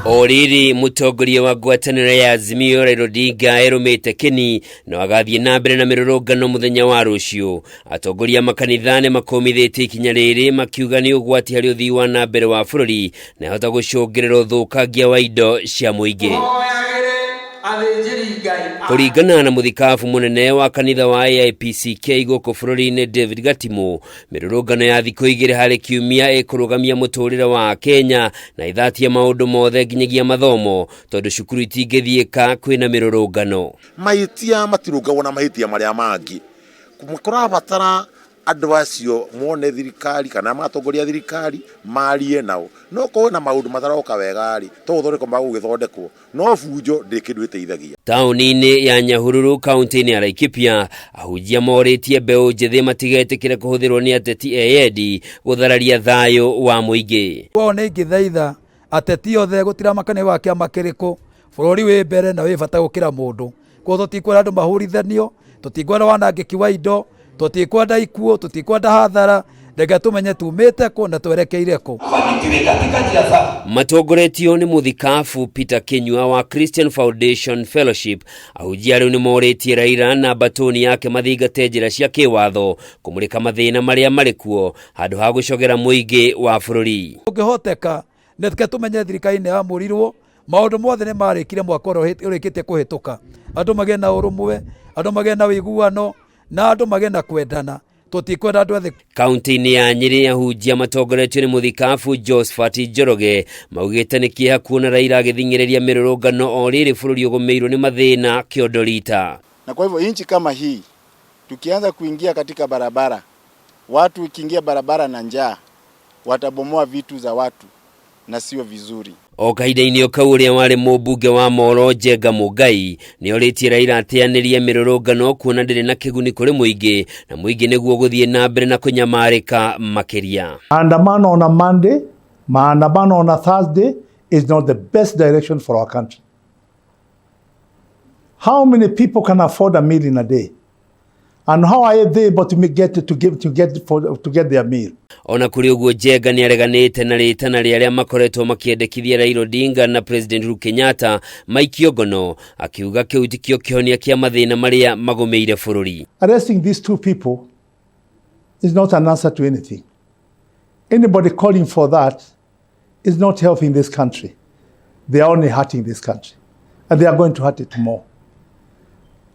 O rĩrĩ, mũtongoria wa ngwatanĩro ya Azimio Raila Odinga erũmĩte kĩni no agathiĩ na mbere na mĩrũrũngano mũthenya wa rũciũ. Atongoria a makanitha nĩ makũmithĩtie ikinya rĩrĩ, makiuga nĩ ũgwati harĩ ũthii wa na mbere wa bũrũri na ĩhota gũcũngĩrĩra ũthũkangia wa indo cia mũingĩ. Kũringana na mũthikabu mũnene wa kanitha wa AIPCK gũkũ bũrũri-inĩ David Gatimu, mĩrũrũngano ya thikũ 2 harĩ kiumia ĩkũrũgamia mũtũrĩre wa Kenya na ĩthatie maũndũ mothe nginyagia mathomo, tondũ cukuru itingĩthiĩka kwĩna mĩrũrũngano. Mahĩtia matirũngagwo na mahĩtia marĩa mangĩ. Kũrabatara andũ acio mone thirikari kana matongoria thirikari marie nao. No korwo na maũndũ mataroka wega rĩ, to gũthondekwo magũgĩthondekwo. No bunjo ndĩrĩ kĩndũ ĩteithagia. Taũni-inĩ ya Nyahururu kaunti-inĩ ya Laikipia, ahunjia morĩtie mbeũ njĩthĩ matigetĩkĩre kũhũthĩrwo nĩ ateti eyendi gũthararia thayũ wa mũingĩ. Kwao nĩ ingĩthaitha ateti othe gũtiramakania wa kĩama kĩrĩkũ, bũrũri wĩ mbere na wĩ bata gũkĩra mũndũ. Koguo tũtikwenda andũ mahũrithanio, tũtikwenda wanangĩki wa indo, tũtikwenda ikuũ, tũtikwenda hathara, reke tũmenye tumĩte kũ na twerekeire kũ. Matongoretio nĩ mũthikabu Peter Kinyua wa Christian Foundation Fellowship, ahunjia rĩu nĩ morĩtie Raila na mbatũni yake mathingate njĩra cia kĩwatho kũmũrĩka mathĩna marĩa marĩ kuo handũ ha gũcogera mũingĩ wa bũrũri. Ũngĩhoteka reke tũmenye thirikari nĩ yamũrirwo, maũndũ mothe nĩ marĩkire mwaka ũrĩa ũrĩkĩtie kũhĩtũka. Andũ magĩe na ũrũmwe, andũ magĩe na ũiguano, na andũ magĩe na kwendana. Tũtikwenda andũ ethĩ. Kaunti-inĩ ya Nyĩrĩ, ahunjia matongoretio nĩ mũthikabu Josephat Njoroge maugĩte nĩ kĩeha kuona Raila agĩthing'ĩrĩria mĩrũrũngano o rĩrĩ bũrũri ũgũmĩirwo nĩ mathĩna kĩondo rita. Na kwa hivyo nchi kama hii tukianza kuingia katika barabara, watu ikiingia barabara na njaa, watabomoa vitu za watu na sio vizuri. O kahinda-inĩ o kau, ũrĩa warĩ mũmbunge wa Moro Njenga Mũngai nĩ orĩtie Raila ateanĩrie mĩrũrũngano kuona ndĩrĩ na kĩguni kũrĩ mũingĩ na mũingĩ nĩguo gũthiĩ na mbere na kũnyamarĩka makĩria. Maandamano on a Monday, maandamano on a Thursday is not the best direction for our country. How many people can afford a meal in a day? And how are they able to get to give to get for to get their meal? Ona kũrĩ ũguo, Njenga nĩ areganĩte na rĩtana rĩa arĩa makoretwo makĩendekithia Raila Odinga na President Uhuru Kenyatta maikio ngono, akiuga kĩu tikĩo kĩhonia kĩa mathĩna marĩa magũmĩire bũrũri. Arresting these two people is not an answer to anything. Anybody calling for that is not helping this country. They are only hurting this country. And they are going to hurt it more.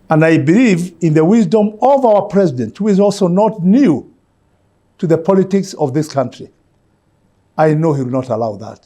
And I believe in the wisdom of our president, who is also not new to the politics of this country. I know he will not allow that.